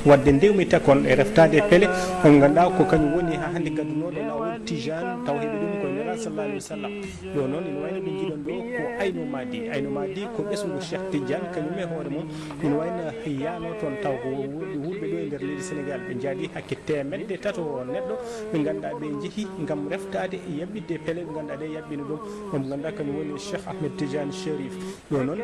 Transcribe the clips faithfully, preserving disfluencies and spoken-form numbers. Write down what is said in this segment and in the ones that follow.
Wadde ndewmi takon e reftaade e pele, on nganndaa ko kañum woni haa hannde gaddunooɗo laawol Tijaan, taw heɓi ɗum ko Nelaaɗo sallallahu alaihi wasallam. Ɗo noon ina wayno ɓe njiɗon ɗo ko Ayno Madi. Ayno Madi ko ɓesngu Cheikh Tidiane, kañum e hoore mum ina wayno yaano toon, taw ko wulɓe ɗo e nder leydi Sénégal. Ɓe njaadi hakke teemedde tato neɗɗo ɓe ngannduɗaa ɓe njehi ngam reftaade yaɓɓitde pele ɓe ngannduɗaa ɗe yaɓɓino ɗum. On ngannduɗaa kañum woni Cheikh Ahmed Tidiane Chérif. Ɗo noon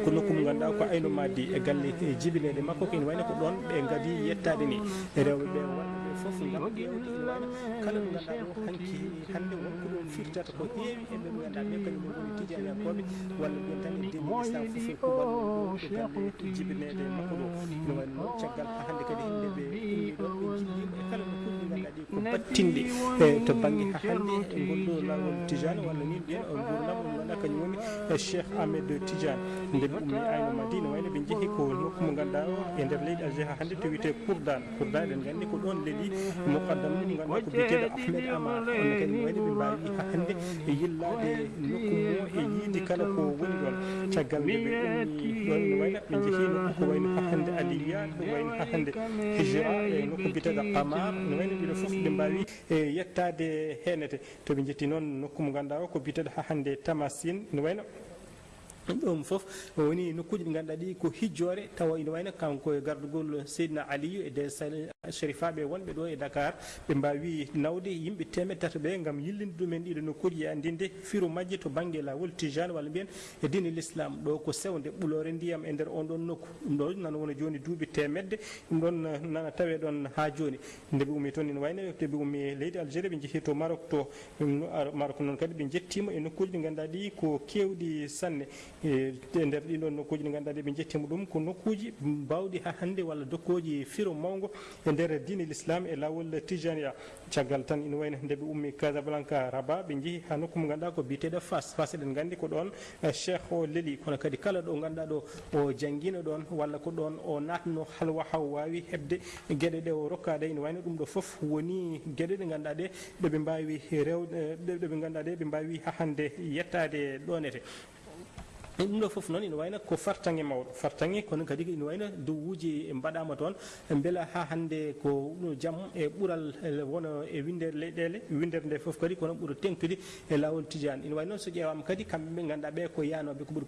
ko nokku mo ngannduɗaa ko Ayno Madi e galle e jibineede makko, ko ina wayno ko ɗoon ɓe ngadi yettaade ni. E rewɓe ɓe, worɓe ɓe fof ngam ƴeewde ina wayno kala mo ngannduɗaa ɗo hanki hannde won ko ɗum firtata ko heewi e ɓe ngannduɗaa ɓe kañum en ngoni Tijaaniyaankooɓe walla mbiyen tan e diine Islam fof e kuuɓal mum ɗo to galle jibineede makko ɗo. Ina wayno noon caggal haa hannde kadi nde ɓe ummi ɗo ɓe njilliima e kala nokkuuji ɗi ngannduɗaa ɗi ko battinɗi e to bannge haa hannde e ngol ɗo laawol Tijaan walla ni mbiyen o nguurndam mo ngannduɗaa kañum woni e Cheikh Ahmed Tidiane. Nde ɓe ummi Ayno Madi ina wayno ɓe njehi ko nokku mo ngannduɗaa o e nder leydi Algérie haa hannde to wiyetee Kourdane. Kourdane eɗen nganndi ko ɗoon leli muqaddam mo ngannduɗaa ko biyeteeɗo Ahmed Amar. Kono kadi ene wayno ɓe mbaawi haa hannde e yillaade nokku mo e yiide kala ko woni ɗoon. Caggal nde ɓe ummi ɗoon ene wayno ɓe njehi nokku ko wayno haa hannde Aliya, ko wayno haa hannde Hijra e nokku biyeteeɗo Qamar. Ene wayno ɓe ɗo fof ɓe mbaawi e yettaade heenete. To ɓe njetti noon nokku mo ngannduɗaa o ko biyeteeɗo haa hannde Tamasin. Ene wayno ɗum fof woni nokkuuji ɗi ngannduɗaa ɗi ko hijjoore, tawa ina wayno kanko e gardugol Seydina Aliyu e de Sal-, Sherifaaɓe wonɓe ɗo e Dakar, ɓe mbaawi nawde yimɓe teemedde tato ɓe ngam yillinde ɗumen ɗiɗo nokkuuji e anndinde firu majje to bannge laawol Tijaan walla mbiyen e diine l'Islam. Ɗo ko sewnde ɓuloore ndiyam e nder on ɗon nokku. Ɗum ɗo nana wona jooni duuɓi teemedde, ɗum ɗon nana tawee ɗon haa jooni. Nde ɓe ummi toon ina wayno, nde ɓe ummi leydi Algérie, ɓe njehi to Maroc to. Ɗum no ar-, Maroc noon kadi ɓe njettiima e nokkuuji ɗi ngannduɗaa ɗi ko keewɗi sanne. E, e nder ɗiin ɗoon nokkuuji ɗi ngannduɗaa ɗi ɓe njettiima ɗum ko nokkuuji baawɗi haa hannde walla dokkooji firo mawngo e nder diine l'Islam e laawol Tijaniya. Caggal tan ina wayno nde ɓe ummi Casablanca, Rabat, ɓe njehi haa nokku mo ngannduɗaa ko biyeteeɗo Fas. Fas eɗen nganndi ko ɗoon eh, Cheikh o leli, kono kadi kala ɗo ngannduɗaa ɗo o janngiino ɗoon, walla ko ɗoon o naatno halwa haa o waawi heɓde geɗe ɗe o rokkaa ɗe, ina wayno ɗum ɗo fof woni geɗe ɗe ngannduɗaa ɗe, ɗe ɓe mbaawi rew-, eh, ɗe, ɗe ɓe ngannduɗaa ɗe, ɓe mbaawi haa hannde yettaade ɗoon ete. Ɗum ɗo fof noon ina wayno ko fartaŋŋe mawɗo, fartaŋŋe, kono kadi ina wayno duwuuji mbaɗaama toon, mbela haa hannde ko jam e ɓural, eh, wona e winndere leyɗeele, winndere nde fof kadi kono ɓuri teeŋtude e laawol Tijaan. Ina wayi noon so ƴeewaama kadi kamɓe ɓe ngannduɗaa ɓe ko yaanooɓe ko ɓuri